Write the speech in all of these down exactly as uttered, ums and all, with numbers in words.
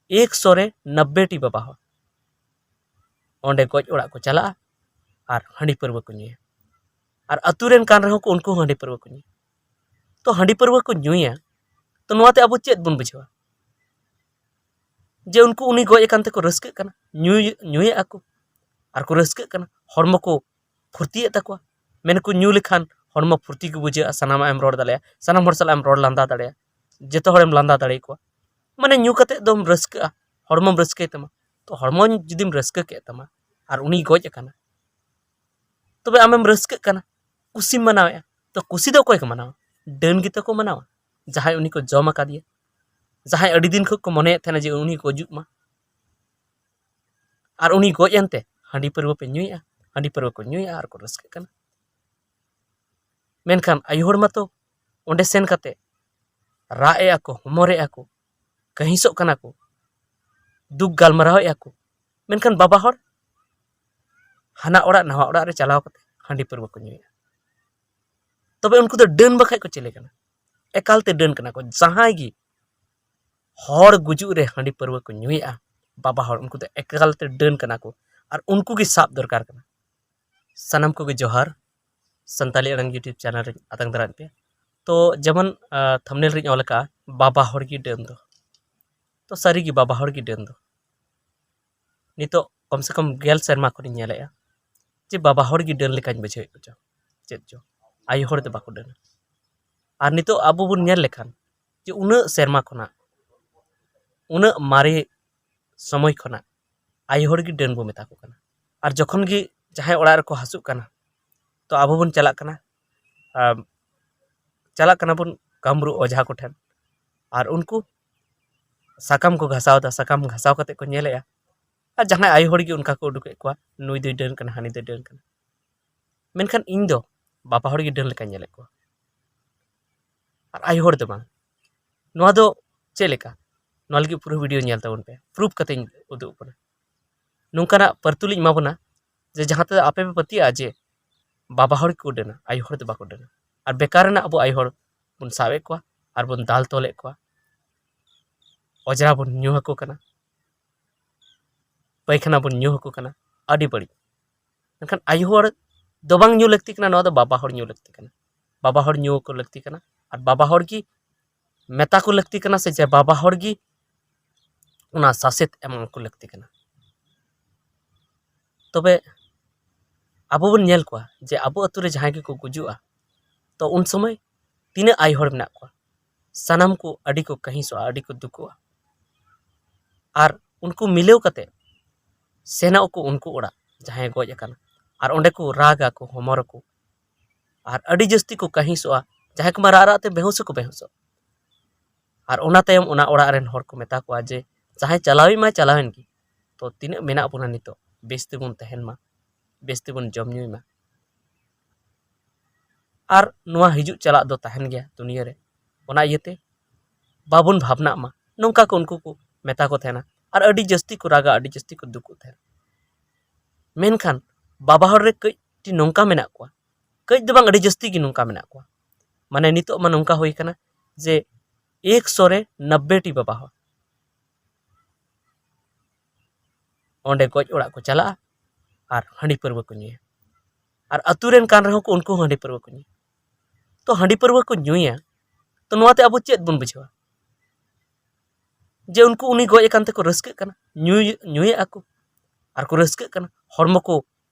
ᱮᱠᱥᱚ ᱨᱮ ᱱᱚᱵᱵᱮ ᱴᱤ ᱵᱟᱵᱟ ᱦᱚᱲ ᱚᱸᱰᱮ ᱜᱚᱡ ᱚᱲᱟᱜ ᱠᱚ ᱪᱟᱞᱟᱜᱼᱟ ᱟᱨ ᱦᱟᱺᱰᱤ ᱯᱟᱹᱨᱣᱟᱹ ᱠᱚ ᱧᱩᱭᱟ᱾ ᱟᱨ ᱟᱹᱛᱩ ᱨᱮᱱ ᱠᱟᱱ ᱨᱮᱦᱚᱸ ᱠᱚ, ᱩᱱᱠᱩ ᱦᱚᱸ ᱦᱟᱺᱰᱤ ᱯᱟᱹᱨᱣᱟᱹ ᱠᱚ ᱧᱩᱭᱟ᱾ ᱛᱚ ᱦᱟᱺᱰᱤ ᱯᱟᱹᱨᱣᱟᱹ ᱠᱚ ᱧᱩᱭᱟ, ᱛᱚ ᱱᱚᱣᱟᱛᱮ ᱟᱵᱚ ᱪᱮᱫ ᱵᱚᱱ ᱵᱩᱡᱷᱟᱹᱣᱟ? ᱡᱮ ᱩᱱᱠᱩ ᱩᱱᱤ ᱜᱚᱡ ᱟᱠᱟᱱ ᱛᱮᱠᱚ ᱨᱟᱹᱥᱠᱟᱹᱜ ᱠᱟᱱᱟ, ᱧᱩᱭ-, ᱧᱩᱭᱮᱫᱼᱟ ᱠᱚ ᱟᱨ ᱠᱚ ᱨᱟᱹᱥᱠᱟᱹᱜ ᱠᱟᱱᱟ, ᱦᱚᱲᱢᱚ ᱠᱚ ᱯᱷᱩᱨᱛᱤᱭᱮᱫ ᱛᱟᱠᱚᱣᱟ᱾ ᱢᱮᱱᱟᱠᱚ ᱧᱩ ᱞᱮᱠᱷᱟᱱ ᱦᱚᱲᱢᱚ ᱯᱷᱩᱨᱛᱤ ᱜᱮ ᱵᱩᱡᱷᱟᱹᱜᱼᱟ, ᱥᱟᱱᱟᱢᱟᱜ ᱮᱢ ᱨᱚᱲ ᱫᱟᱲᱮᱭᱟᱜᱼᱟ, ᱥᱟᱱᱟᱢ ᱦᱚᱲ ᱥᱟᱞᱟᱜ ᱮᱢ ᱨᱚᱲ ᱞᱟᱸᱫᱟ ᱫᱟᱲᱮᱭᱟᱜᱼᱟ, ᱡᱚᱛᱚ ᱦᱚᱲᱮᱢ ᱞᱟᱸᱫᱟ ᱫᱟᱲᱮᱭᱟᱠᱚᱣᱟ᱾ ᱢᱟᱱᱮ ᱧᱩ ᱠᱟᱛᱮᱫ ᱫᱚᱢ ᱨᱟᱹᱥᱠᱟᱹᱜᱼᱟ, ᱦᱚᱲᱢᱚᱢ ᱨᱟᱹᱥᱠᱟᱹᱭ ᱛᱟᱢᱟ᱾ ᱛᱚ ᱦᱚᱲᱢᱚ ᱡᱩᱫᱤᱢ ᱨᱟᱹᱥᱠᱟᱹ ᱠᱮᱫ ᱛᱟᱢᱟ ᱟᱨ ᱩᱱᱤᱭ ᱜᱚᱡ ᱟᱠᱟᱱᱟ, ᱛᱚᱵᱮ ᱟᱢᱮᱢ ᱨᱟᱹᱥᱠᱟᱹᱜ ᱠᱟᱱᱟ, ᱠᱩᱥᱤᱢ ᱢᱟᱱᱟᱣᱮᱫᱼᱟ᱾ ᱛᱚ ᱠᱩᱥᱤ ᱫᱚ ᱚᱠᱚᱭ ᱠᱚ ᱢᱟᱱᱟᱣᱟ? ᱰᱟᱹᱱ ᱜᱮᱛᱚ ᱠᱚ ᱢᱟᱱᱟᱣᱟ, ᱡᱟᱦᱟᱸᱭ ᱩᱱᱤ ᱠᱚ ᱡᱚᱢ ᱟᱠᱟᱫᱮᱭᱟ, ᱡᱟᱦᱟᱸᱭ ᱟᱹᱰᱤ ᱫᱤᱱ ᱠᱷᱚᱱ ᱠᱚ ᱢᱚᱱᱮᱭᱮᱫ ᱛᱟᱦᱮᱱᱟ ᱡᱮ ᱩᱱᱤ ᱜᱩᱡᱩᱜ ᱢᱟ, ᱟᱨ ᱩᱱᱤ ᱜᱚᱡ ᱮᱱᱛᱮ ᱦᱟᱺᱰᱤ ᱯᱟᱹᱨᱣᱟᱹ ᱯᱮ ᱧᱩᱭᱮᱫᱼᱟ, ᱦᱟᱺᱰᱤ ᱯᱟᱹᱨᱣᱟᱹ ᱠᱚ ᱧᱩᱭᱮᱫᱼᱟ ᱟᱨ ᱠᱚ ᱨᱟᱹᱥᱠᱟᱹᱜ ᱠᱟᱱᱟ᱾ ᱢᱮᱱᱠᱷᱟᱱ ᱟᱭᱳ ᱦᱚᱲ ᱢᱟᱛᱚ ᱚᱸᱰᱮ ᱥᱮᱱ ᱠᱟᱛᱮ ᱨᱟᱜ ᱮᱫᱼᱟ ᱠᱚ, ᱦᱚᱢᱚᱨᱮᱫᱼᱟ ᱠᱚ, ᱠᱟᱹᱦᱤᱥᱚᱜ ᱠᱟᱱᱟ ᱠᱚ, ᱫᱩᱠ ᱜᱟᱞᱢᱟᱨᱟᱣᱮᱫᱼᱟ ᱠᱚ᱾ ᱢᱮᱱᱠᱷᱟᱱ ᱵᱟᱵᱟ ᱦᱚᱲ ᱦᱟᱱᱟ ᱚᱲᱟᱜ ᱱᱟᱣᱟ ᱚᱲᱟᱜ ᱨᱮ ᱪᱟᱞᱟᱣ ᱠᱟᱛᱮ ᱦᱟᱺᱰᱤ ᱯᱟᱹᱨᱣᱟᱹ ᱠᱚ ᱧᱩᱭᱮᱫᱼᱟ᱾ ᱛᱚᱵᱮ ᱩᱱᱠᱩ ᱫᱚ ᱰᱟᱹᱱ ᱵᱟᱠᱷᱟᱡ ᱠᱚ ᱪᱤᱞᱤ ᱠᱟᱱᱟ? ᱮᱠᱟᱞᱛᱮ ᱰᱟᱹᱱ ᱠᱟᱱᱟ ᱠᱚ᱾ ᱡᱟᱦᱟᱸᱭ ᱜᱮ ᱦᱚᱲ ᱜᱩᱡᱩᱜ ᱨᱮ ᱦᱟᱺᱰᱤ ᱯᱟᱹᱨᱣᱟᱹ ᱠᱚ ᱧᱩᱭᱮᱫᱼᱟ, ᱵᱟᱵᱟ ᱦᱚᱲ, ᱩᱱᱠᱩ ᱫᱚ ᱮᱠᱟᱞᱛᱮ ᱰᱟᱹᱱ ᱠᱟᱱᱟ ᱠᱚ᱾ ᱟᱨ ᱩᱱᱠᱩ ᱜᱮ ᱥᱟᱵ ᱫᱚᱨᱠᱟᱨ ᱠᱟᱱᱟ᱾ ᱥᱟᱱᱟᱢ ᱠᱚᱜᱮ ᱡᱚᱦᱟᱨ, ᱥᱟᱱᱛᱟᱞᱤ ᱟᱲᱟᱝ YouTube ᱪᱮᱱᱮᱞ ᱨᱮᱧ ᱟᱛᱟᱝ ᱫᱟᱨᱟᱢ ᱯᱮᱭᱟ᱾ ᱛᱚ ᱡᱮᱢᱚᱱ ᱛᱷᱟᱢᱵᱱᱮᱞ ᱨᱮᱧ ᱚᱞ ᱟᱠᱟᱫᱼᱟ, ᱵᱟᱵᱟ ᱦᱚᱲ ᱜᱮ ᱰᱟᱹᱱ ᱫᱚ᱾ ᱛᱚ ᱥᱟᱹᱨᱤᱜᱮ ᱵᱟᱵᱟ ᱦᱚᱲ ᱜᱮ ᱰᱟᱹᱱ ᱫᱚ᱾ ᱱᱤᱛᱚᱜ ᱠᱚᱢ ᱥᱮ ᱠᱚᱢ ᱜᱮᱞ ᱥᱮᱨᱢᱟ ᱠᱷᱚᱱᱤᱧ ᱧᱮᱞᱮᱫᱼᱟ ᱡᱮ ᱵᱟᱵᱟ ᱦᱚᱲ ᱜᱮ ᱰᱟᱹᱱ ᱞᱮᱠᱟᱧ ᱵᱩᱡᱷᱟᱹᱣᱮᱫ ᱠᱚ ᱪᱚ, ᱪᱮᱫ ᱪᱚ, ᱟᱭᱳ ᱦᱚᱲ ᱫᱚ ᱵᱟᱠᱚ ᱰᱟᱹᱱᱟ᱾ ᱟᱨ ᱱᱤᱛᱚᱜ ᱟᱵᱚ ᱵᱚᱱ ᱧᱮᱞ ᱞᱮᱠᱷᱟᱱ ᱡᱮ ᱩᱱᱟᱹᱜ ᱥᱮᱨᱢᱟ ᱠᱷᱚᱱᱟᱜ, ᱩᱱᱟᱹᱜ ᱢᱟᱨᱮ ᱥᱚᱢᱚᱭ ᱠᱷᱚᱱᱟᱜ ᱟᱭᱳ ᱦᱚᱲ ᱜᱮ ᱰᱟᱹᱱ ᱵᱚ ᱢᱮᱛᱟ ᱠᱚ ᱠᱟᱱᱟ᱾ ᱟᱨ ᱡᱚᱠᱷᱚᱱ ᱜᱮ ᱡᱟᱦᱟᱸᱭ ᱚᱲᱟᱜ ᱨᱮᱠᱚ ᱦᱟᱹᱥᱩᱜ ᱠᱟᱱᱟ, ᱛᱚ ᱟᱵᱚ ᱵᱚᱱ ᱪᱟᱞᱟᱜ ᱠᱟᱱᱟ, ᱟᱢ, ᱪᱟᱞᱟᱜ ᱠᱟᱱᱟ ᱵᱚᱱ ᱠᱟᱹᱢᱨᱩ ᱚᱡᱷᱟ ᱠᱚᱴᱷᱮᱱ, ᱟᱨ ᱩᱱᱠᱩ ᱥᱟᱠᱟᱢ ᱠᱚ ᱜᱷᱟᱥᱟᱣ ᱮᱫᱟ, ᱥᱟᱠᱟᱢ ᱜᱷᱟᱥᱟᱣ ᱠᱟᱛᱮ ᱠᱚ ᱧᱮᱞᱮᱫᱼᱟ, ᱟᱨ ᱡᱟᱦᱟᱸᱭ ᱟᱭᱳ ᱦᱚᱲ ᱜᱮ ᱚᱱᱠᱟ ᱠᱚ ᱩᱰᱩᱠᱮᱫ ᱠᱚᱣᱟ, ᱱᱩᱭ ᱫᱚᱭ ᱰᱟᱹᱱ ᱠᱟᱱᱟ, ᱦᱟᱹᱱᱤ ᱫᱚᱭ ᱰᱟᱹᱱ ᱠᱟᱱᱟ᱾ ᱢᱮᱱᱠᱷᱟᱱ ᱤᱧ ᱫᱚ ᱵᱟᱵᱟ ᱦᱚᱲ ᱜᱮ ᱰᱟᱹᱱ ᱞᱮᱠᱟᱧ ᱧᱮᱞᱮᱫ ᱠᱚᱣᱟ᱾ ᱟᱨ ᱟᱭᱳ ᱦᱚᱲ ᱫᱚ ᱵᱟᱝ᱾ ᱱᱚᱣᱟ ᱫᱚ ᱪᱮᱫ ᱞᱮᱠᱟ? ᱱᱚᱣᱟ ᱞᱟᱹᱜᱤᱫ ᱯᱩᱨᱟᱹ ᱵᱷᱤᱰᱤᱭᱳ ᱧᱮᱞ ᱛᱟᱵᱚᱱ ᱯᱮ, ᱯᱨᱩᱯᱷ ᱠᱟᱛᱮᱧ ᱩᱫᱩᱜ ᱟᱵᱚᱱᱟ᱾ ᱱᱚᱝᱠᱟᱱᱟᱜ ᱯᱟᱹᱨᱛᱩᱞᱤᱧ ᱮᱢᱟ ᱵᱚᱱᱟ ᱡᱮ ᱡᱟᱦᱟᱸ ᱛᱮᱫᱚ ᱟᱯᱮ ᱯᱮ ᱯᱟᱹᱛᱭᱟᱹᱜᱼᱟ ᱡᱮ ᱵᱟᱵᱟ ᱦᱚᱲ ᱜᱮᱠᱚ ᱰᱟᱹᱱᱟ, ᱟᱭᱳ ᱦᱚᱲ ᱫᱚ ᱵᱟᱠᱚ ᱰᱟᱹᱱᱟ᱾ ᱟᱨ ᱵᱮᱠᱟᱨ ᱨᱮᱱᱟᱜ ᱟᱵᱚ ᱟᱭᱳ ᱦᱚᱲ ᱵᱚᱱ ᱥᱟᱵᱮᱫ ᱠᱚᱣᱟ ᱟᱨ ᱵᱚᱱ ᱫᱟᱞ ᱛᱚᱞᱮᱫ ᱠᱚᱣᱟ᱾ ᱚᱡᱽᱨᱟ ᱵᱚᱱ ᱧᱩ ᱟᱠᱚ ᱠᱟᱱᱟ, ᱯᱟᱭᱠᱷᱟᱱᱟ ᱵᱚᱱ ᱧᱩ ᱟᱠᱚ ᱠᱟᱱᱟ, ᱟᱹᱰᱤ ᱵᱟᱹᱲᱤᱡ᱾ ᱢᱮᱱᱠᱷᱟᱱ ᱟᱭᱳ ᱦᱚᱲ ᱫᱚ ᱵᱟᱝ ᱧᱩ ᱞᱟᱹᱠᱛᱤ ᱠᱟᱱᱟ, ᱱᱚᱣᱟ ᱫᱚ ᱵᱟᱵᱟ ᱦᱚᱲ ᱧᱩ ᱞᱟᱹᱠᱛᱤ ᱠᱟᱱᱟ᱾ ᱵᱟᱵᱟ ᱦᱚᱲ ᱧᱩ ᱟᱠᱚ ᱞᱟᱹᱠᱛᱤ ᱠᱟᱱᱟ, ᱟᱨ ᱵᱟᱵᱟ ᱦᱚᱲ ᱜᱮ ᱢᱮᱛᱟ ᱠᱚ ᱞᱟᱹᱠᱛᱤ ᱠᱟᱱᱟ, ᱥᱮ ᱡᱮ ᱵᱟᱵᱟ ᱦᱚᱲ ᱜᱮ ᱚᱱᱟ ᱥᱟᱥᱮᱛ ᱮᱢᱟ ᱠᱚ ᱞᱟᱹᱠᱛᱤ ᱠᱟᱱᱟ᱾ ᱛᱚᱵᱮ ᱟᱵᱚ ᱵᱚᱱ ᱧᱮᱞ ᱠᱚᱣᱟ ᱡᱮ ᱟᱵᱚ ᱟᱹᱛᱩ ᱨᱮ ᱡᱟᱦᱟᱸᱭ ᱜᱮᱠᱚ ᱜᱩᱡᱩᱜᱼᱟ, ᱛᱚ ᱩᱱ ᱥᱚᱢᱚᱭ ᱛᱤᱱᱟᱹᱜ ᱟᱭᱳ ᱦᱚᱲ ᱢᱮᱱᱟᱜ ᱠᱚᱣᱟ, ᱥᱟᱱᱟᱢ ᱠᱚ ᱟᱹᱰᱤ ᱠᱚ ᱠᱟᱹᱦᱤᱥᱚᱜᱼᱟ, ᱟᱹᱰᱤ ᱠᱚ ᱫᱩᱠᱚᱜᱼᱟ᱾ ᱟᱨ ᱩᱱᱠᱩ ᱢᱤᱞᱟᱹᱣ ᱠᱟᱛᱮ ᱥᱮᱱᱚᱜ ᱟᱠᱚ ᱩᱱᱠᱩ ᱚᱲᱟᱜ, ᱡᱟᱦᱟᱸᱭ ᱜᱚᱡ ᱟᱠᱟᱱᱟ, ᱟᱨ ᱚᱸᱰᱮ ᱠᱚ ᱨᱟᱜᱟ ᱠᱚ, ᱦᱚᱢᱚᱨ ᱟᱠᱚ, ᱟᱨ ᱟᱹᱰᱤ ᱡᱟᱹᱥᱛᱤ ᱠᱚ ᱠᱟᱹᱦᱤᱥᱚᱜᱼᱟ᱾ ᱡᱟᱦᱟᱸᱭ ᱠᱚᱢᱟ ᱨᱟᱜ ᱨᱟᱜ ᱛᱮ ᱵᱮᱦᱩᱸᱥ ᱦᱚᱸᱠᱚ ᱵᱮᱦᱩᱸᱥᱚᱜ᱾ ᱟᱨ ᱚᱱᱟ ᱛᱟᱭᱚᱢ ᱚᱱᱟ ᱚᱲᱟᱜ ᱨᱮᱱ ᱦᱚᱲ ᱠᱚ ᱢᱮᱛᱟ ᱠᱚᱣᱟ ᱡᱮ, ᱡᱟᱦᱟᱸᱭ ᱪᱟᱞᱟᱣᱤᱡ ᱢᱟᱭ ᱪᱟᱞᱟᱣᱮᱱ ᱜᱮ, ᱛᱚ ᱛᱤᱱᱟᱹᱜ ᱢᱮᱱᱟᱜ ᱵᱚᱱᱟ ᱱᱤᱛᱚᱜ, ᱵᱮᱥ ᱛᱮᱵᱚᱱ ᱛᱟᱦᱮᱱ ᱢᱟ, ᱵᱮᱥ ᱛᱮᱵᱚᱱ ᱡᱚᱢ ᱧᱩᱭ ᱢᱟ᱾ ᱟᱨ ᱱᱚᱣᱟ ᱦᱤᱡᱩᱜ ᱪᱟᱞᱟᱜ ᱫᱚ ᱛᱟᱦᱮᱱ ᱜᱮᱭᱟ ᱫᱩᱱᱤᱭᱟᱹ ᱨᱮ, ᱚᱱᱟ ᱤᱭᱟᱹᱛᱮ ᱵᱟᱵᱚᱱ ᱵᱷᱟᱵᱽᱱᱟᱜ ᱢᱟ, ᱱᱚᱝᱠᱟ ᱠᱚ ᱩᱱᱠᱩ ᱠᱚ ᱢᱮᱛᱟ ᱠᱚ ᱛᱟᱦᱮᱱᱟ᱾ ᱟᱨ ᱟᱹᱰᱤ ᱡᱟᱹᱥᱛᱤ ᱠᱚ ᱨᱟᱜᱟ, ᱟᱹᱰᱤ ᱡᱟᱹᱥᱛᱤ ᱠᱚ ᱫᱩᱠᱩᱜ ᱛᱟᱦᱮᱱᱟ᱾ ᱢᱮᱱᱠᱷᱟᱱ ᱵᱟᱵᱟ ᱦᱚᱲ ᱨᱮ ᱠᱟᱹᱡ ᱴᱤ ᱱᱚᱝᱠᱟ ᱢᱮᱱᱟᱜ ᱠᱚᱣᱟ, ᱠᱟᱹᱡ ᱫᱚ ᱵᱟᱝ, ᱟᱹᱰᱤ ᱡᱟᱹᱥᱛᱤ ᱜᱮ ᱱᱚᱝᱠᱟ ᱢᱮᱱᱟᱜ ᱠᱚᱣᱟ᱾ ᱢᱟᱱᱮ ᱱᱤᱛᱚᱜ ᱢᱟ ᱱᱚᱝᱠᱟ ᱦᱩᱭ ᱠᱟᱱᱟ ᱡᱮ ᱮᱠᱥᱚ ᱨᱮ ᱱᱚᱵᱵᱳᱭ ᱴᱤ ᱵᱟᱵᱟ ᱦᱚᱲ ᱚᱸᱰᱮ ᱜᱚᱡ ᱚᱲᱟᱜ ᱠᱚ ᱪᱟᱞᱟᱜᱼᱟ ᱟᱨ ᱦᱟᱺᱰᱤ ᱯᱟᱹᱨᱣᱟᱹ ᱠᱚ ᱧᱩᱭᱟ᱾ ᱟᱨ ᱟᱹᱛᱩ ᱨᱮᱱ ᱠᱟᱱ ᱨᱮᱦᱚᱸ ᱠᱚ, ᱩᱱᱠᱩ ᱦᱚᱸ ᱦᱟᱺᱰᱤ ᱯᱟᱹᱨᱣᱟᱹ ᱠᱚ ᱧᱩᱭᱟ᱾ ᱛᱚ ᱦᱟᱺᱰᱤ ᱯᱟᱹᱨᱣᱟᱹ ᱠᱚ ᱧᱩᱭᱟ, ᱛᱚ ᱱᱚᱣᱟᱛᱮ ᱟᱵᱚ ᱪᱮᱫ ᱵᱚᱱ ᱵᱩᱡᱷᱟᱹᱣᱟ? ᱡᱮ ᱩᱱᱠᱩ ᱩᱱᱤ ᱜᱚᱡ ᱟᱠᱟᱱ ᱛᱮᱠᱚ ᱨᱟᱹᱥᱠᱟᱹᱜ ᱠᱟᱱᱟ, ᱧᱩᱭ-, ᱧᱩᱭᱮᱫᱼᱟ ᱠᱚ ᱟᱨ ᱠᱚ ᱨᱟᱹᱥᱠᱟᱹᱜ ᱠᱟᱱᱟ, ᱦᱚᱲᱢᱚ ᱠᱚ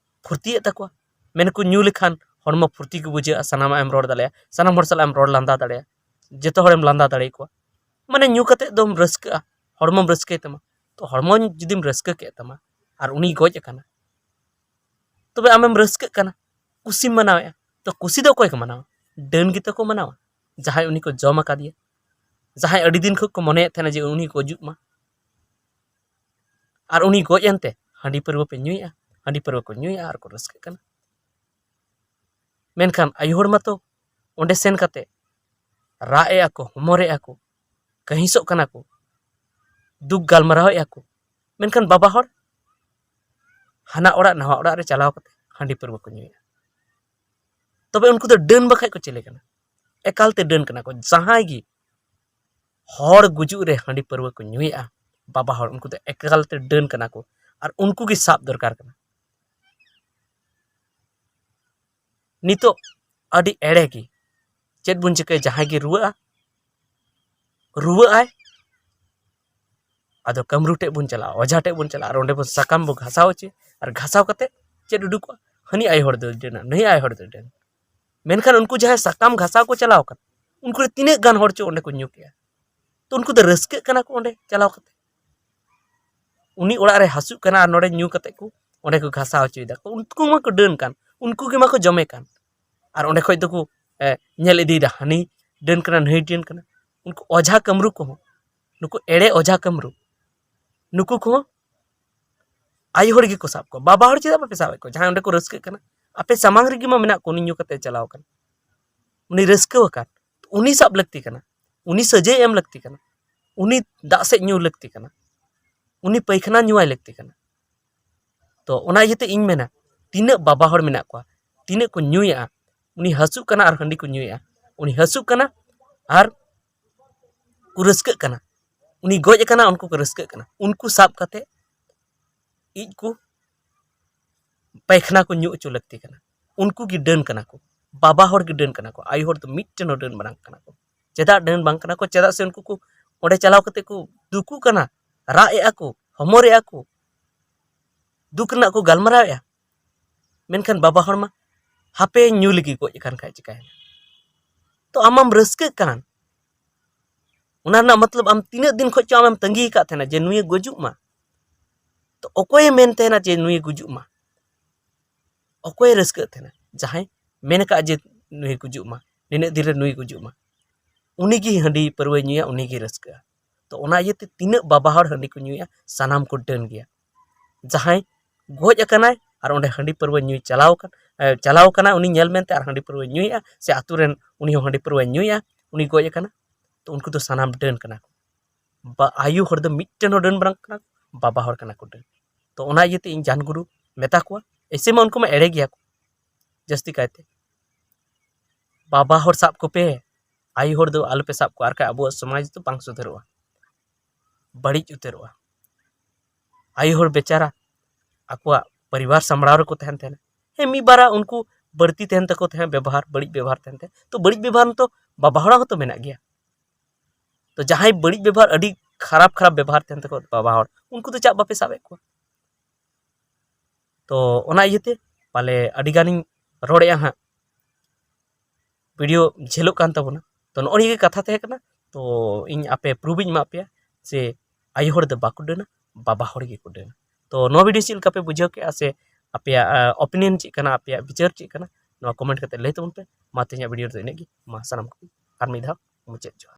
ᱯᱷᱩᱨᱛᱤᱭᱮᱫ ᱛᱟᱠᱚᱣᱟ᱾ ᱢᱮᱱᱟᱠᱚ ᱧᱩ ᱞᱮᱠᱷᱟᱱ ᱦᱚᱲᱢᱚ ᱯᱷᱩᱨᱛᱤ ᱜᱮ ᱵᱩᱡᱷᱟᱹᱜᱼᱟ, ᱥᱟᱱᱟᱢᱟᱜ ᱮᱢ ᱨᱚᱲ ᱫᱟᱲᱮᱭᱟᱜᱼᱟ, ᱥᱟᱱᱟᱢ ᱦᱚᱲ ᱥᱟᱞᱟᱜ ᱮᱢ ᱨᱚᱲ ᱞᱟᱸᱫᱟ ᱫᱟᱲᱮᱭᱟᱜᱼᱟ, ᱡᱚᱛᱚ ᱦᱚᱲᱮᱢ ᱞᱟᱸᱫᱟ ᱫᱟᱲᱮᱭᱟᱠᱚᱣᱟ᱾ ᱢᱟᱱᱮ ᱧᱩ ᱠᱟᱛᱮᱫ ᱫᱚᱢ ᱨᱟᱹᱥᱠᱟᱹᱜᱼᱟ, ᱦᱚᱲᱢᱚᱢ ᱨᱟᱹᱥᱠᱟᱹᱭ ᱛᱟᱢᱟ᱾ ᱛᱚ ᱦᱚᱲᱢᱚ ᱡᱩᱫᱤᱢ ᱨᱟᱹᱥᱠᱟᱹ ᱠᱮᱫ ᱛᱟᱢᱟ ᱟᱨ ᱩᱱᱤᱭ ᱜᱚᱡ ᱟᱠᱟᱱᱟ, ᱛᱚᱵᱮ ᱟᱢᱮᱢ ᱨᱟᱹᱥᱠᱟᱹᱜ ᱠᱟᱱᱟ, ᱠᱩᱥᱤᱢ ᱢᱟᱱᱟᱣᱮᱫᱼᱟ᱾ ᱛᱚ ᱠᱩᱥᱤ ᱫᱚ ᱚᱠᱚᱭ ᱠᱚ ᱢᱟᱱᱟᱣᱟ? ᱰᱟᱹᱱ ᱜᱮᱛᱚ ᱠᱚ ᱢᱟᱱᱟᱣᱟ, ᱡᱟᱦᱟᱸᱭ ᱩᱱᱤ ᱠᱚ ᱡᱚᱢ ᱟᱠᱟᱫᱮᱭᱟ, ᱡᱟᱦᱟᱸᱭ ᱟᱹᱰᱤ ᱫᱤᱱ ᱠᱷᱚᱱ ᱠᱚ ᱢᱚᱱᱮᱭᱮᱫ ᱛᱟᱦᱮᱱᱟ ᱡᱮ ᱩᱱᱤ ᱜᱩᱡᱩᱜ ᱢᱟ, ᱟᱨ ᱩᱱᱤ ᱜᱚᱡ ᱮᱱᱛᱮ ᱦᱟᱺᱰᱤ ᱯᱟᱹᱨᱣᱟᱹ ᱯᱮ ᱧᱩᱭᱮᱫᱼᱟ, ᱦᱟᱺᱰᱤ ᱯᱟᱹᱨᱣᱟᱹ ᱠᱚ ᱧᱩᱭᱮᱫᱼᱟ ᱟᱨ ᱠᱚ ᱨᱟᱹᱥᱠᱟᱹᱜ ᱠᱟᱱᱟ᱾ ᱢᱮᱱᱠᱷᱟᱱ ᱟᱭᱳ ᱦᱚᱲ ᱢᱟᱛᱚ ᱚᱸᱰᱮ ᱥᱮᱱ ᱠᱟᱛᱮ ᱨᱟᱜ ᱮᱫᱼᱟ ᱠᱚ, ᱦᱚᱢᱚᱨᱮᱫᱼᱟ ᱠᱚ, ᱠᱟᱹᱦᱤᱥᱚᱜ ᱠᱟᱱᱟ ᱠᱚ, ᱫᱩᱠ ᱜᱟᱞᱢᱟᱨᱟᱣᱮᱫᱼᱟ ᱠᱚ᱾ ᱢᱮᱱᱠᱷᱟᱱ ᱵᱟᱵᱟ ᱦᱚᱲ ᱦᱟᱱᱟ ᱚᱲᱟᱜ ᱱᱟᱣᱟ ᱚᱲᱟᱜ ᱨᱮ ᱪᱟᱞᱟᱣ ᱠᱟᱛᱮ ᱦᱟᱺᱰᱤ ᱯᱟᱹᱨᱣᱟᱹ ᱠᱚ ᱧᱩᱭᱟ᱾ ᱛᱚᱵᱮ ᱩᱱᱠᱩ ᱫᱚ ᱰᱟᱹᱱ ᱵᱟᱠᱷᱟᱡ ᱠᱚ ᱪᱤᱞᱤ ᱠᱟᱱᱟ? ᱮᱠᱟᱞ ᱛᱮ ᱰᱟᱹᱱ ᱠᱟᱱᱟ ᱠᱚ᱾ ᱡᱟᱦᱟᱸᱭ ᱜᱮ ᱦᱚᱲ ᱜᱩᱡᱩᱜ ᱨᱮ ᱦᱟᱺᱰᱤ ᱯᱟᱹᱨᱣᱟᱹ ᱠᱚ ᱧᱩᱭᱮᱫᱼᱟ ᱵᱟᱵᱟ ᱦᱚᱲ, ᱩᱱᱠᱩ ᱫᱚ ᱮᱠᱟᱞ ᱛᱮ ᱰᱟᱹᱱ ᱠᱟᱱᱟ ᱠᱚ, ᱟᱨ ᱩᱱᱠᱩ ᱜᱮ ᱥᱟᱵ ᱫᱚᱨᱠᱟᱨ ᱠᱟᱱᱟ᱾ ᱱᱤᱛᱚᱜ ᱟᱹᱰᱤ ᱮᱲᱮ ᱜᱮ ᱪᱮᱫ ᱵᱚᱱ ᱪᱤᱠᱟᱹᱭᱟ, ᱡᱟᱦᱟᱸᱭ ᱜᱮ ᱨᱩᱣᱟᱹᱜᱼᱟ, ᱨᱩᱣᱟᱹᱜ ᱟᱭ, ᱟᱫᱚ ᱠᱟᱹᱢᱨᱩ ᱴᱷᱮᱡ ᱵᱚᱱ ᱪᱟᱞᱟᱜᱼᱟ, ᱚᱡᱷᱟ ᱴᱷᱮᱡ ᱵᱚᱱ ᱪᱟᱞᱟᱜᱼᱟ, ᱟᱨ ᱚᱸᱰᱮ ᱵᱚᱱ ᱥᱟᱠᱟᱢ ᱵᱚ ᱜᱷᱟᱥᱟᱣ ᱦᱚᱪᱚᱭᱟ, ᱟᱨ ᱜᱷᱟᱥᱟᱣ ᱠᱟᱛᱮ ᱪᱮᱫ ᱩᱰᱩᱠᱚᱜᱼᱟ? ᱦᱟᱹᱱᱤ ᱟᱭᱳ ᱦᱚᱲ ᱫᱚ ᱰᱟᱹᱱᱟ, ᱱᱟᱹᱭ ᱟᱭᱳ ᱦᱚᱲ ᱫᱚ ᱰᱟᱹᱱᱟ᱾ ᱢᱮᱱᱠᱷᱟᱱ ᱩᱱᱠᱩ ᱡᱟᱦᱟᱸᱭ ᱥᱟᱠᱟᱢ ᱜᱷᱟᱥᱟᱣ ᱠᱚ ᱪᱟᱞᱟᱣ ᱟᱠᱟᱱ, ᱩᱱᱠᱩ ᱨᱮ ᱛᱤᱱᱟᱹᱜ ᱜᱟᱱ ᱦᱚᱲ ᱪᱚ ᱚᱸᱰᱮ ᱠᱚ ᱧᱩ ᱠᱮᱜᱼᱟ᱾ ᱛᱚ ᱩᱱᱠᱩ ᱫᱚ ᱨᱟᱹᱥᱠᱟᱹᱜ ᱠᱟᱱᱟ ᱠᱚ ᱚᱸᱰᱮ ᱪᱟᱞᱟᱣ ᱠᱟᱛᱮ᱾ ᱩᱱᱤ ᱚᱲᱟᱜ ᱨᱮ ᱦᱟᱹᱥᱩᱜ ᱠᱟᱱᱟ ᱟᱨ ᱱᱚᱰᱮ ᱧᱩ ᱠᱟᱛᱮ ᱠᱚ ᱚᱸᱰᱮ ᱠᱚ ᱜᱷᱟᱥᱟᱣ ᱦᱚᱪᱚᱭᱮᱫᱟ᱾ ᱩᱱᱠᱩ ᱢᱟᱠᱚ ᱰᱟᱹᱱ ᱠᱟᱱ, ᱩᱱᱠᱩ ᱜᱮ ᱢᱟᱠᱚ ᱡᱚᱢᱮ ᱠᱟᱱ, ᱟᱨ ᱚᱸᱰᱮ ᱠᱷᱚᱡ ᱫᱚᱠᱚ, ᱮ, ᱧᱮᱞ ᱤᱫᱤᱭᱮᱫᱟ, ᱦᱟᱹᱱᱤ ᱰᱟᱹᱱ ᱠᱟᱱᱟ, ᱱᱟᱹᱭ ᱰᱟᱹᱱ ᱠᱟᱱᱟ᱾ ᱩᱱᱠᱩ ᱚᱡᱷᱟ ᱠᱟᱹᱢᱨᱩ ᱠᱚᱦᱚᱸ, ᱱᱩᱠᱩ ᱮᱲᱮ ᱚᱡᱷᱟ ᱠᱟᱹᱢᱨᱩ, ᱱᱩᱠᱩ ᱠᱚᱦᱚᱸ ᱟᱭᱳ ᱦᱚᱲ ᱜᱮᱠᱚ ᱥᱟᱵ ᱠᱚᱣᱟ᱾ ᱵᱟᱵᱟ ᱦᱚᱲ ᱪᱮᱫᱟᱜ ᱵᱟᱯᱮ ᱥᱟᱵᱮᱫ ᱠᱚᱣᱟ? ᱡᱟᱦᱟᱸᱭ ᱚᱸᱰᱮ ᱠᱚ ᱨᱟᱹᱥᱠᱟᱹᱜ ᱠᱟᱱᱟ, ᱟᱯᱮ ᱥᱟᱢᱟᱝ ᱨᱮᱜᱮ ᱢᱟ ᱢᱮᱱᱟᱜ ᱠᱚ, ᱩᱱᱤ ᱧᱩ ᱠᱟᱛᱮ ᱪᱟᱞᱟᱣ ᱟᱠᱟᱱ, ᱩᱱᱤ ᱨᱟᱹᱥᱠᱟᱹ ᱟᱠᱟᱱ, ᱩᱱᱤ ᱥᱟᱵ ᱞᱟᱹᱠᱛᱤ ᱠᱟᱱᱟ, ᱩᱱᱤ ᱥᱟᱹᱡᱟᱹᱭ ᱮᱢ ᱞᱟᱹᱠᱛᱤ ᱠᱟᱱᱟ, ᱩᱱᱤ ᱫᱟᱜ ᱥᱮᱫ ᱧᱩ ᱞᱟᱹᱠᱛᱤ ᱠᱟᱱᱟ, ᱩᱱᱤ ᱯᱟᱭᱠᱷᱟᱱᱟ ᱧᱩᱣᱟᱭ ᱞᱟᱹᱠᱛᱤ ᱠᱟᱱᱟ᱾ ᱛᱚ ᱚᱱᱟ ᱤᱭᱟᱹᱛᱮ ᱤᱧ ᱢᱮᱱᱟ, ᱛᱤᱱᱟᱹᱜ ᱵᱟᱵᱟ ᱦᱚᱲ ᱢᱮᱱᱟᱜ ᱠᱚᱣᱟ, ᱛᱤᱱᱟᱹᱜ ᱠᱚ ᱧᱩᱭᱮᱫᱼᱟ, ᱩᱱᱤ ᱦᱟᱹᱥᱩᱜ ᱠᱟᱱᱟ ᱟᱨ ᱦᱟᱺᱰᱤ ᱠᱚ ᱧᱩᱭᱮᱫᱼᱟ, ᱩᱱᱤ ᱦᱟᱹᱥᱩᱜ ᱠᱟᱱᱟ ᱟᱨ ᱠᱚ ᱨᱟᱹᱥᱠᱟᱹᱜ ᱠᱟᱱᱟ, ᱩᱱᱤ ᱜᱚᱡ ᱟᱠᱟᱱᱟ, ᱩᱱᱠᱩ ᱠᱚ ᱨᱟᱹᱥᱠᱟᱹᱜ ᱠᱟᱱᱟ, ᱩᱱᱠᱩ ᱥᱟᱵ ᱠᱟᱛᱮ ᱤᱡ ᱠᱚ ᱯᱟᱭᱠᱷᱟᱱᱟ ᱠᱚ ᱧᱩ ᱦᱚᱪᱚ ᱞᱟᱹᱠᱛᱤ ᱠᱟᱱᱟ᱾ ᱩᱱᱠᱩ ᱜᱮ ᱰᱟᱹᱱ ᱠᱟᱱᱟ ᱠᱚ, ᱵᱟᱵᱟ ᱦᱚᱲ ᱜᱮ ᱰᱟᱹᱱ ᱠᱟᱱᱟ ᱠᱚ, ᱟᱭᱳ ᱦᱚᱲ ᱫᱚ ᱢᱤᱫᱴᱮᱱ ᱦᱚᱸ ᱰᱟᱹᱱ ᱵᱟᱝ ᱠᱟᱱᱟ ᱠᱚ᱾ ᱪᱮᱫᱟᱜ ᱰᱟᱹᱱ ᱵᱟᱝ ᱠᱟᱱᱟ ᱠᱚ? ᱪᱮᱫᱟᱜ ᱥᱮ ᱩᱱᱠᱩ ᱠᱚ ᱚᱸᱰᱮ ᱪᱟᱞᱟᱣ ᱠᱟᱛᱮ ᱠᱚ ᱫᱩᱠᱩᱜ ᱠᱟᱱᱟ, ᱨᱟᱜ ᱮᱫᱼᱟ ᱠᱚ, ᱦᱚᱢᱚᱨ ᱮᱫᱼᱟ ᱠᱚ, ᱫᱩᱠ ᱨᱮᱱᱟᱜ ᱠᱚ ᱜᱟᱞᱢᱟᱨᱟᱣ ᱮᱫᱼᱟ᱾ ᱢᱮᱱᱠᱷᱟᱱ ᱵᱟᱵᱟ ᱦᱚᱲ ᱢᱟ ᱦᱟᱯᱮ ᱧᱩ ᱞᱟᱹᱜᱤᱫ, ᱜᱚᱡ ᱟᱠᱟᱱ ᱠᱷᱟᱡ ᱪᱤᱠᱟᱹᱭᱮᱱᱟ? ᱛᱚ ᱟᱢ ᱢᱟᱢ ᱨᱟᱹᱥᱠᱟᱹᱜ ᱠᱟᱱ, ᱚᱱᱟ ᱨᱮᱱᱟᱜ ᱢᱚᱛᱞᱚᱵ ᱟᱢ ᱛᱤᱱᱟᱹᱜ ᱫᱤᱱ ᱠᱷᱚᱡ ᱪᱚ ᱟᱢᱮᱢ ᱛᱟᱺᱜᱤ ᱟᱠᱟᱫ ᱛᱟᱦᱮᱱᱟ ᱡᱮ ᱱᱩᱭᱮ ᱜᱩᱡᱩᱜ ᱢᱟ᱾ ᱛᱚ ᱚᱠᱚᱭᱮ ᱢᱮᱱ ᱛᱟᱦᱮᱱᱟ ᱡᱮ ᱱᱩᱭᱮ ᱜᱩᱡᱩᱜ ᱢᱟ? ᱚᱠᱚᱭᱮ ᱨᱟᱹᱥᱠᱟᱹᱜ ᱛᱟᱦᱮᱱᱟ? ᱡᱟᱦᱟᱸᱭ ᱢᱮᱱ ᱟᱠᱟᱫ ᱡᱮ ᱱᱩᱭᱮ ᱜᱩᱡᱩᱜ ᱢᱟ, ᱱᱤᱱᱟᱹᱜ ᱫᱤᱱ ᱨᱮ ᱱᱩᱭᱮ ᱜᱩᱡᱩᱜ ᱢᱟ, ᱩᱱᱤᱜᱮ ᱦᱟᱺᱰᱤ ᱯᱟᱹᱨᱣᱟᱹᱭ ᱧᱩᱭᱟ, ᱩᱱᱤᱜᱮ ᱨᱟᱹᱥᱠᱟᱹᱜᱼᱟ᱾ ᱛᱚ ᱚᱱᱟ ᱤᱭᱟᱹᱛᱮ ᱛᱤᱱᱟᱹᱜ ᱵᱟᱵᱟ ᱦᱚᱲ ᱦᱟᱺᱰᱤ ᱠᱚ ᱧᱩᱭᱟ, ᱥᱟᱱᱟᱢ ᱠᱚ ᱰᱟᱹᱱ ᱜᱮᱭᱟ᱾ ᱡᱟᱦᱟᱸᱭ ᱜᱚᱡ ᱟᱠᱟᱱᱟᱭ ᱟᱨ ᱚᱸᱰᱮ ᱦᱟᱺᱰᱤ ᱯᱟᱹᱨᱣᱟᱹ ᱧᱩᱭ ᱪᱟᱞᱟᱣ ᱟᱠᱟᱱ, ᱮ, ᱪᱟᱞᱟᱣ ᱟᱠᱟᱱᱟ, ᱩᱱᱤ ᱧᱮᱞ ᱢᱮᱱᱛᱮ ᱟᱨ ᱦᱟᱺᱰᱤ ᱯᱟᱹᱨᱣᱟᱹᱭ ᱧᱩᱭᱮᱫᱼᱟ, ᱥᱮ ᱟᱛᱳ ᱨᱮᱱ ᱩᱱᱤ ᱦᱚᱸ ᱦᱟᱺᱰᱤ ᱯᱟᱹᱨᱣᱟᱹᱭ ᱧᱩᱭᱟ, ᱩᱱᱤ ᱜᱚᱡ ᱟᱠᱟᱱᱟ, ᱛᱚ ᱩᱱᱠᱩ ᱫᱚ ᱥᱟᱱᱟᱢ ᱰᱟᱹᱱ ᱠᱟᱱᱟ ᱠᱚ᱾ ᱵᱟ-, ᱟᱭᱳ ᱦᱚᱲ ᱫᱚ ᱢᱤᱫᱴᱮᱱ ᱦᱚᱸ ᱰᱟᱹᱱ ᱵᱟᱝ ᱠᱟᱱᱟ ᱠᱚ, ᱵᱟᱵᱟ ᱦᱚᱲ ᱠᱟᱱᱟ ᱠᱚ ᱰᱟᱹᱱ᱾ ᱛᱚ ᱚᱱᱟ ᱤᱭᱟᱹᱛᱮ ᱤᱧ ᱡᱟᱱ ᱜᱩᱨᱩ ᱢᱮᱛᱟ ᱠᱚᱣᱟ, ᱮᱭᱥᱮ ᱢᱟ ᱩᱱᱠᱩ ᱢᱟ ᱮᱲᱮ ᱜᱮᱭᱟ ᱠᱚ ᱡᱟᱹᱥᱛᱤ ᱠᱟᱭᱛᱮ᱾ ᱵᱟᱵᱟ ᱦᱚᱲ ᱥᱟᱵ ᱠᱚᱯᱮ, ᱟᱭᱳ ᱦᱚᱲ ᱫᱚ ᱟᱞᱚᱯᱮ ᱥᱟᱵ ᱠᱚᱣᱟ, ᱟᱨ ᱠᱷᱟᱡ ᱟᱵᱚᱣᱟᱜ ᱥᱚᱢᱟᱡᱽ ᱫᱚ ᱵᱟᱝ ᱥᱩᱫᱷᱟᱹᱨᱚᱜᱼᱟ, ᱵᱟᱹᱲᱤᱡ ᱩᱛᱟᱹᱨᱚᱜᱼᱟ᱾ ᱟᱭᱳ ᱦᱚᱲ ᱵᱮᱪᱟᱨᱟ ᱟᱠᱚᱣᱟᱜ ᱯᱚᱨᱤᱵᱟᱨ ᱥᱟᱢᱵᱲᱟᱣ ᱨᱮᱠᱚ ᱛᱟᱦᱮᱱ ᱛᱟᱦᱮᱱᱟ᱾ ᱦᱮᱸ, ᱢᱤᱫ ᱵᱟᱨᱟ ᱩᱱᱠᱩ ᱵᱟᱹᱲᱛᱤ ᱛᱟᱦᱮᱱ ᱛᱟᱠᱚ ᱛᱟᱦᱮᱸᱫ ᱵᱮᱵᱚᱦᱟᱨ, ᱵᱟᱹᱲᱤᱡ ᱵᱮᱵᱚᱦᱟᱨ ᱛᱟᱦᱮᱱ ᱛᱟᱦᱮᱸᱫ᱾ ᱛᱚ ᱵᱟᱹᱲᱤᱡ ᱵᱮᱵᱚᱦᱟᱨ ᱢᱟᱛᱚ ᱵᱟᱵᱟ ᱦᱚᱲᱟᱜ ᱦᱚᱸᱛᱚ ᱢᱮᱱᱟᱜ ᱜᱮᱭᱟ᱾ ᱛᱚ ᱡᱟᱦᱟᱸᱭ ᱵᱟᱹᱲᱤᱡ ᱵᱮᱵᱚᱦᱟᱨ, ᱟᱹᱰᱤ ᱠᱷᱟᱨᱟᱯ ᱠᱷᱟᱨᱟᱯ ᱵᱮᱵᱚᱦᱟᱨ ᱛᱟᱦᱮᱱ ᱛᱟᱠᱚ ᱵᱟᱵᱟ ᱦᱚᱲ, ᱩᱱᱠᱩ ᱫᱚ ᱪᱟᱜ ᱵᱟᱯᱮ ᱥᱟᱵᱮᱫ ᱠᱚᱣᱟ? ᱛᱚ ᱚᱱᱟ ᱤᱭᱟᱹᱛᱮ ᱯᱟᱞᱮ ᱟᱹᱰᱤ ᱜᱟᱱᱤᱧ ᱨᱚᱲᱮᱫᱼᱟ ᱦᱟᱸᱜ, ᱵᱷᱤᱰᱤᱭᱳ ᱡᱷᱟᱹᱞᱚᱜ ᱠᱟᱱ ᱛᱟᱵᱚᱱᱟ᱾ ᱛᱚ ᱱᱚᱜᱼᱚ ᱱᱤᱭᱟᱹ ᱜᱮ ᱠᱟᱛᱷᱟ ᱛᱟᱦᱮᱸ ᱠᱟᱱᱟ᱾ ᱛᱚ ᱤᱧ ᱟᱯᱮ ᱯᱨᱩᱵᱷ ᱤᱧ ᱮᱢᱟᱫ ᱯᱮᱭᱟ ᱡᱮ ᱟᱭᱳ ᱦᱚᱲ ᱫᱚ ᱵᱟᱠᱚ ᱰᱟᱹᱱᱟ, ᱵᱟᱵᱟ ᱦᱚᱲ ᱜᱮᱠᱚ ᱰᱟᱹᱱᱟ᱾ ᱛᱚ ᱱᱚᱣᱟ ᱵᱷᱤᱰᱤᱭᱳ ᱪᱮᱫ ᱞᱮᱠᱟ ᱯᱮ ᱵᱩᱡᱷᱟᱹᱣ ᱠᱮᱜᱼᱟ, ᱥᱮ ᱟᱯᱮᱭᱟᱜ ᱚᱯᱤᱱᱤᱭᱚᱱ ᱪᱮᱫ ᱠᱟᱱᱟ, ᱟᱯᱮᱭᱟᱜ ᱵᱤᱪᱟᱹᱨ ᱪᱮᱫ ᱠᱟᱱᱟ, ᱱᱚᱣᱟ ᱠᱚᱢᱮᱱᱴ ᱠᱟᱛᱮ ᱞᱟᱹᱭ ᱛᱟᱵᱚᱱ ᱯᱮ᱾ ᱢᱟ ᱛᱮᱦᱮᱧᱟᱜ ᱵᱷᱤᱰᱤᱭᱳ ᱨᱮᱫᱚ ᱤᱱᱟᱹᱜ ᱜᱮ᱾ ᱢᱟ ᱥᱟᱱᱟᱢ ᱠᱚᱜᱮ ᱟᱨ ᱢᱤᱫ ᱫᱷᱟᱣ ᱢᱩᱪᱟᱹᱫ ᱡᱚᱦᱟᱨ᱾